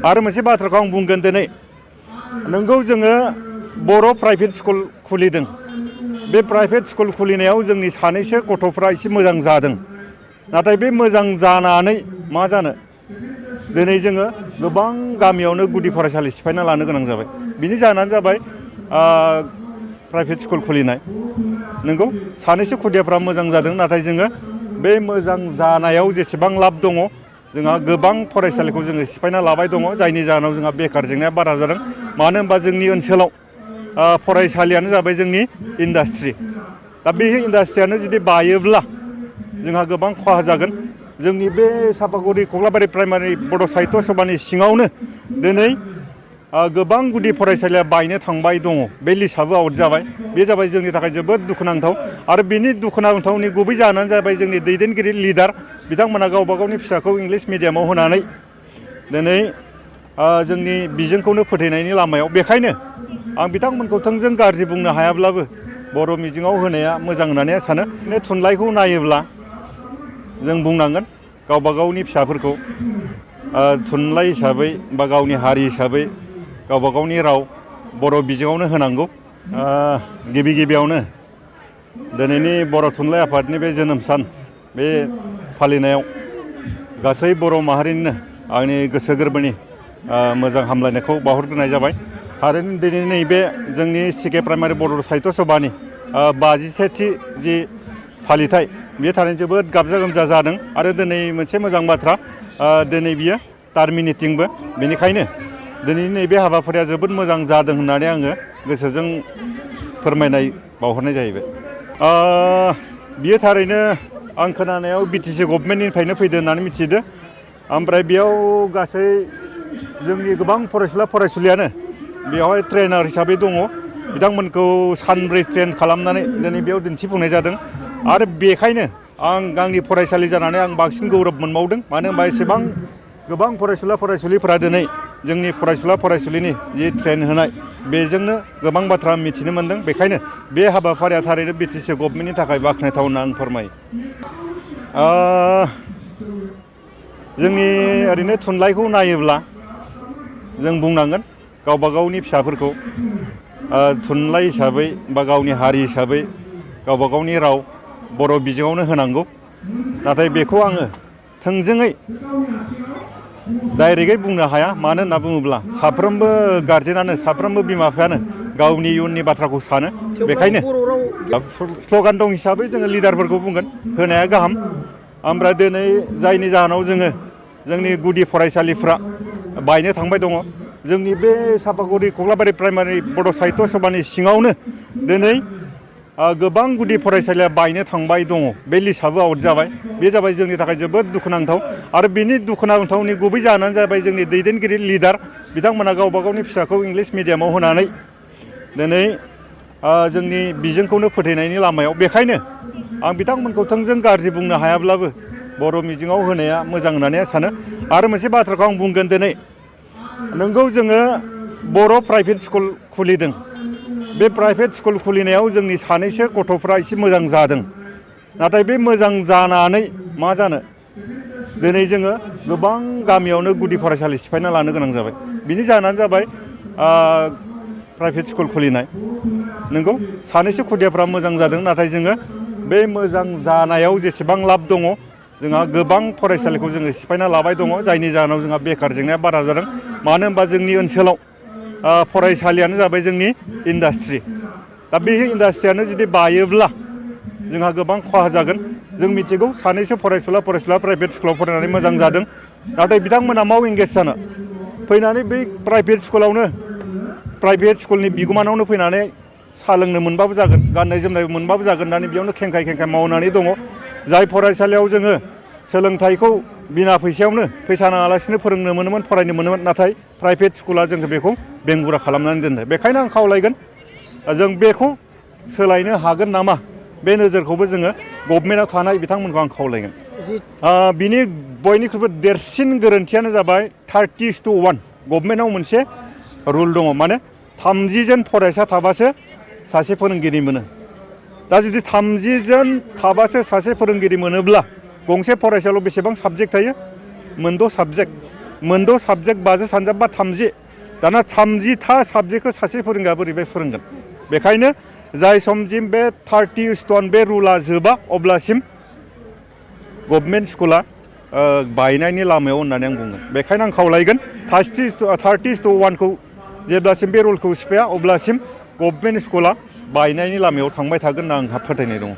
आरो मोनसे बाथ्राखौ आं बुंगोन दिनै नोंगौ जोङो बर' प्राइभेट स्कुल खुलिदों बे प्राइभेट स्कुल खुलिनायाव जोंनि सानैसो गथ'फ्रा एसे मोजां जादों नाथाय बे मोजां जानानै मा जानो दिनै जोङो गोबां गामियावनो गुदि फरायसालि सिफायना लानो गोनां जाबाय बिनि जाहोनानो जाबाय प्राइभेट स्कुल खुलिनाय नोंगौ सानैसो खुदियाफ्रा मोजां जादों नाथाय जोङो बे मोजां जानायाव जेसेबां लाब दङ जोंहा गोबां फरायसालिखौ जोङो सिफायना लाबाय दङ जायनि जाहोनाव जोंहा बेकार जेंनाया बारा जादों मानो होनबा जोंनि ओनसोलाव फरायसालियानो जाबाय जोंनि इन्डास्ट्रि दा बे इन्डास्ट्रियानो जुदि बायोब्ला जोंहा गोबां खहा जागोन जोंनि बे सापागुरि कक्लाबारि प्राइमारि बड' साहित्य सभानि सिङावनो दिनै गोबां गुदि फरायसालिया बायनो थांबाय दङ बे लिस्टआबो आउट जाबाय बे जाबाय जोंनि थाखाय जोबोद दुखुनांथाव आरो बिनि दुखुनांथावनि गुबै जाहोनानो जाबाय जोंनि दैदेनगिरि लिडार बिथांमोना गावबा गावनि फिसाखौ इंलिस मिडियामाव होनानै दिनै जोंनि बिजोंखौनो फोथैनायनि लामायाव बेखायनो आं बिथांमोनखौ थोंजों गाज्रि बुंनो हायाब्लाबो बर' मिजिङाव होनाया मोजां होननानै आं सानो बे थुनलाइखौ नायोब्ला जों बुंनांगोन गावबा गावनि फिसाफोरखौ थुनलाइ हिसाबै बा गावनि हारि हिसाबै गावबा गावनि राव बर' बिजोङावनो होनांगौ गिबि गिबियावनो दिनैनि बर' थुनलाइ आफादनि बे जोनोम सान बे फालिनायाव गासै बर' माहारिनिनो आंनि गोसो गोरबोनि मोजां हामलायनायखौ बावहरग्रोनाय जाबाय थारैनो दिनै नैबे जोंनि सिके प्राइमारि बर' साहित्य सभानि 57थि जि फालिथाय बेयो थारैनो जोबोद गाबजा गोमजा जादों आरो दिनै मोनसे मोजां बाथ्रा दिनै बियो टार्मिनेटिंबो बेनिखायनो दिनैनि नैबे हाबाफारिया जोबोद मोजां जादों होननानै आङो गोसोजों फोरमायनाय बावहरनाय जाहैबाय बियो थारैनो आं खोनानायाव बिटिसि गभर्नमेन्टनिफ्रायनो फैदों होननानै मिथिदों ओमफ्राय बेयाव गासै जोंनि गोबां फरायसुला फरायसुलियानो बेवहाय ट्रेनार हिसाबै दङ बिथांमोनखौ सानब्रै ट्रेन खालामनानै दिनै बेयाव दिन्थिफुंनाय जादों आरो बेखायनो आं आंनि फरायसालि जानानै आं बांसिन गौरब मोनबावदों मानो होनबा एसेबां गोबां फरायसुला फरायसुलिफोरा दिनै जोंनि फरायसुला फरायसुलिनि जि ट्रेन होनाय बेजोंनो गोबां बाथ्रा मिथिनो मोनदों बेखायनो बे हाबाफारिया थारैनो बिटिसि गभर्नमेन्टनि थाखाय बाख्नायथाव होनना आं फोरमायो जोंनि ओरैनो थुनलाइखौ नायोब्ला जों बुंनांगोन गावबा गावनि फिसाफोरखौ थुनलाइ हिसाबै बा गावनि हारि हिसाबै गावबा गावनि राव बर' बिजोङावनो होनांगौ नाथाय बेखौ आङो थोंजोङै डाइरेक्टै बुंनो हाया मानो होनना बुङोब्ला साफ्रोमबो गार्जेनानो साफ्रोमबो बिमा बिफायानो गावनि इयुननि बाथ्राखौ सानो बेखायनो स्ल'गान दं हिसाबै जोङो लिडारफोरखौ बुंगोन होनाया गाहाम ओमफ्राय दिनै जायनि जाहोनाव जोङो जोंनि गुदि फरायसालिफ्रा बायनो थांबाय दङ जोंनि बे सापागुरि कक्लाबारि प्राइमारि बड' साहित्य सभानि सिङावनो दिनै गोबां गुदि फरायसालिया बायनो थांबाय दङ बे लिस्टआबो आउट जाबाय बे जाबाय जोंनि थाखाय जोबोद दुखुनांथाव आरो बिनि दुखुनांथावनि गुबै जाहोनानो जाबाय जोंनि दैदेनगिरि लिडार बिथांमोना गावबा गावनि फिसाखौ इंलिस मिडियामाव होनानै दिनै जोंनि बिजोंखौनो फोथैनायनि लामायाव बेखायनो आं बिथांमोनखौ थोंजों गाज्रि बुंनो हायाब्लाबो बर' मिजिङाव होनाया मोजां होननानै आं सानो आरो मोनसे बाथ्राखौ आं बुंगोन दिनै नोंगौ जोङो बर' प्राइभेट स्कुल खुलिदों बे प्राइभेट स्कुल खुलिनायाव जोंनि सानैसो गथ'फ्रा एसे मोजां जादों नाथाय बे मोजां जानानै मा जानो दिनै जोङो गोबां गामियावनो गुदि फरायसालि सिफायना लानो गोनां जाबाय बिनि जाहोनानो जाबाय प्राइभेट स्कुल खुलिनाय नोंगौ सानैसो खुदियाफ्रा मोजां जादों नाथाय जोङो बे मोजां जानायाव जेसेबां लाब दङ जोंहा गोबां फरायसालिखौ जोङो सिफायना लाबाय दङ जायनि जाहोनाव जोंहा बेकार जेंनाया बारा जादों मानो होनबा जोंनि ओनसोलाव फरायसालियानो जाबाय जोंनि इन्डास्ट्रि दा बे इन्डास्ट्रियानो जुदि बायोब्ला जोंहा गोबां खहा जागोन जों मिथिगौ सानैसो फरायसुला प्राइभेट स्कुलाव फरायनानै मोजां जादों नाथाय बिथांमोना माव इंगेज जानो फैनानै बै प्राइभेट स्कुलनि बिगुमानावनो फैनानै साहा लोंनो मोनबाबो जागोन गाननाय जोमनाय मोनबाबो जागोन होननानै बेयावनो खेंखाय मावनानै दङ जाय फरायसालियाव जोङो सोलोंथाइखौ बिना फैसायावनो फैसा नाङालासिनो फोरोंनो मोनोमोन फरायनो मोनोमोन नाथाय प्राइभेट स्कुला जोंखौ बेखौ बेंगुरा खालामनानै दोनदों बेखायनो आं खावलायगोन जों बेखौ सोलायनो हागोन नामा बे नोजोरखौबो जोङो गभर्नमेन्टआव थानाय बिथांमोनखौ आं खावलायगोन बिनि बयनिख्रुइबो देरसिन गोरोन्थियानो जाबाय 30:1 गभर्नमेन्टआव मोनसे रुल दङ माने 30 जन फरायसा थाबासो सासे फोरोंगिरि मोनो दा जुदि 30 जन थाबासो सासे फोरोंगिरि मोनोब्ला गंसे फरायसालियाव बेसेबां साबजेक्ट थायो 6 साबजेक्ट मोनद' साबजेक्ट 50 सानजाब बा 30 दाना 30था साबजेक्टखौ सासे फोरोंगिरिया बोरैहाय फोरोंगोन बेखायनो जाय समसिम बे 30 बे रुला जोबा अब्लासिम गभर्नमेन्ट स्कुला बायनायनि लामायाव होननानै आं बुंगोन बेखायनो आं खावलायगोन 30:1खौ जेब्लासिम बे रुलखौ सिफाया अब्लासिम गभर्नमेन्ट स्कुला बायनायनि लामायाव थांबाय थागोन होनना आंहा फोथायनाय दङ।